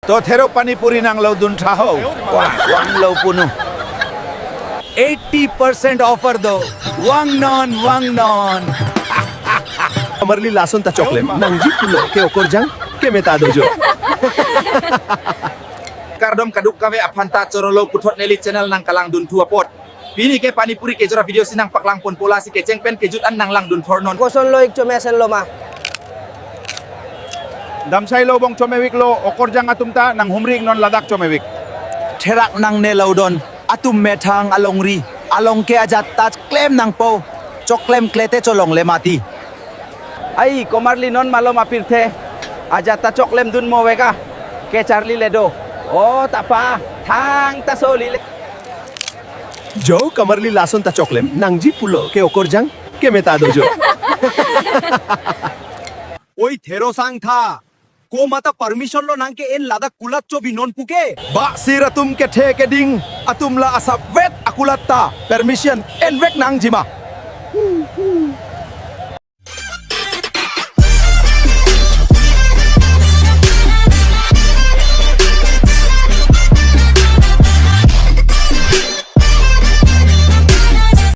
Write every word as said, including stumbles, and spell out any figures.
To thero pani puri nanglo dun tha ho. Wah, vanglo punu. Eighty percent offer do. Vangnon, vangnon. Kamarli lason ta choklem nangji pulo ke okorjang ke meta dojo. Kardom kadokave aphan ta chorolo puthot neli channel nangkelang dunthu apot. Pini ke pani puri kejor a-video si nangpaklang ponpo, lasi kecheng pen kejut an nanglang dun thornon. Koson lo ik chome asen lo ma. Damsai lo bong chomevik lo, okorjang atum ta nanghumri iknon ladak chomevik. Therak nangne lo don, atum methang alongri, along ke ajat ta klem nangpo, choklem klete cholongle mati. Ai, komarli non malom apirthe, ajat ta choklem dun mo vek a, kecharli le do. O tapa, thang ta soli le. Jo kamarli lason ta choklem nangji pulo ke okorjang ke meta dojo. Oi thero sangtha, komat a permission lo nang ke-en ladak kulat chobi non puke? Ba sir atum kethe keding atum la asap vet akulat ta permission envek nangjima.